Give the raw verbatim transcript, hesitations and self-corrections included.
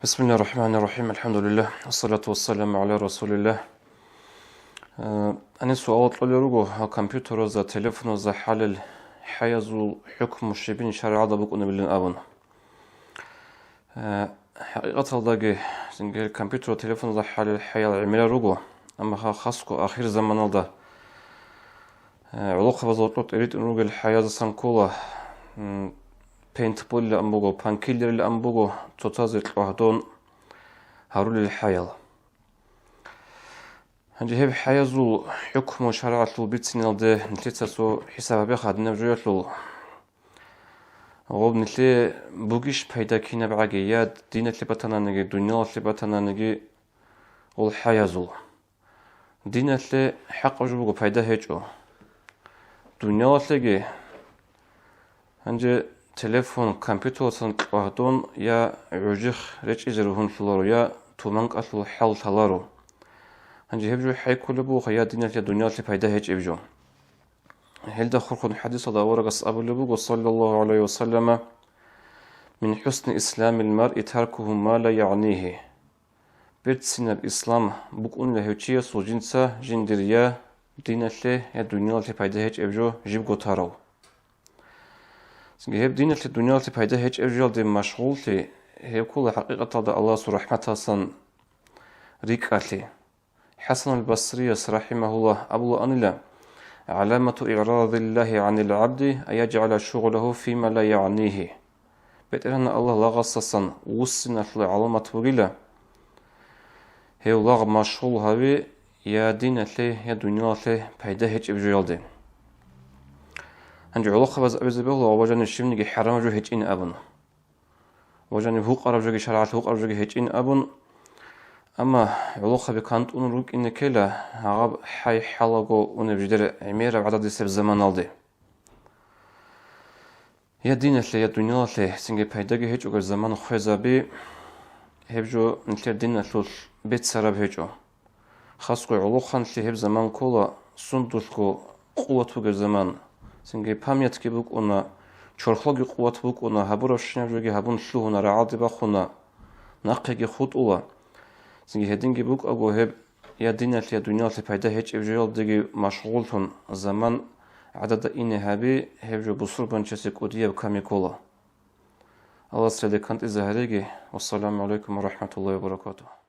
بسم الله الرحمن الرحيم. الحمد لله. والصلاة والسلام على رسول الله. Э, гьаниб суал кьолел руго, гьал компьютеразда, телефоназда хӀалел хӀаязул хӀукму щибин шаргӀалда букӀунебилан абун. Э, хӀакъикъаталдаги, цинги компьютер ва телефоназда хӀалел хӀаял гӀемерал руго, амма ха-, хасго ахир заманалда, э, гӀолохъабазул рокьор тӀеритӀун ругел хӀаяздасан ккола, м, пейнтболилан буго, панкиллерилан буго, цоцазе кьвагьдон гьарулел хӀаял. Гьанже гьеб хӀаязул хӀукму шаргӀалъул бициналде нилъеца цо хӀисаб гьабеха, динаб жоялъул. Гъоб нилъее бугищ пайда кинаб гӀаги, я диналъе батананиги, дуниялалъе батананиги гъол хӀаязул? Диналъе хӀакъаб жо буго, пайда гьечӀо. Дуниялалъеги, гьанже телефон, компьютерлъан кьвагьдон я гӀужихъ речӀчӀизе ругьунлъуларо, я туманкӀалъул хӀал лъаларо. Гьанже гьеб жо хӀейккулеб бугоха, я диналъе, дуниялалъе пайда гьечӀеб жо. Гьелда хурхун хӀадисалда аварагас абулеб буго, саллаллагьу гӀалайгьи ва саллама: «Мин хӀусни исламил маръи таркугьу ма ла ягӀнигьи». Берцинаб ислам букӀунила гьев чиясул, жинца жиндир я диналъе, я дуниялалъе пайда гьечӀеб жо жибго тарав. Цинги гьеб диналъе, дуниялалъе пайда гьечӀеб жоялде машгъуллъи, гьеб ккола хӀакъикъаталда Аллагьасул рахӀматалдасан рикӀкӀалъи. ХӀасанул Басрияс, рахӀимагьуллагь, абулаанила: «ГӀаламату игӀрадиллагьи гӀанил гӀабди ан яжгӀала шугъулагьу фима ла ягӀнигьи». БетӀергьан Аллагь лагъасдасан вуссиналъул гӀаламат бугила, гьев лагъ машгъул гьави я диналъе, я дуниялалъе пайда гьечӀеб жоялде. Гьанже гӀолохъабаз абизе бегьула, ва жанив щибниги хӀарамаб жо гьечӀин абун. Ва жаниб гьукъараб жоги, шаргӀалъ гьукъараб жоги гьечӀин абун, амма гӀолохъаби кантӀун рукӀине ккела гьаб хӀай-хӀалаго унеб жидер гӀемераб гӀададисеб заманалде. Я диналъе, я дуниялалъе цинги пайдаги гьечӀого заман хвезаби, гьеб жо нилъер диналъулъ беццараб гьечӀо. Хасго гӀолохъанлъи гьеб заман ккола, сундулъго къуват бугеб заман. Цинги памятги букӀуна, чорхлъоги къуват букӀуна, гьабурабщинаб жоги гьабун лъугьуна, рагӀалде бахуна, нахъеги хутӀула. Цинги гьединги букӀаго гьеб я диналъе, я дуниялалъе пайда гьечӀеб жоялдеги машгъуллъун заман гӀадада ине гьаби, гьеб жо бусурбанчиясе кӀудияб ками ккола. Аллагьас цере кантӀизе гьареги. Вассаламу гӀалайкум ва рахӀматуллагьи ва баракатугьу.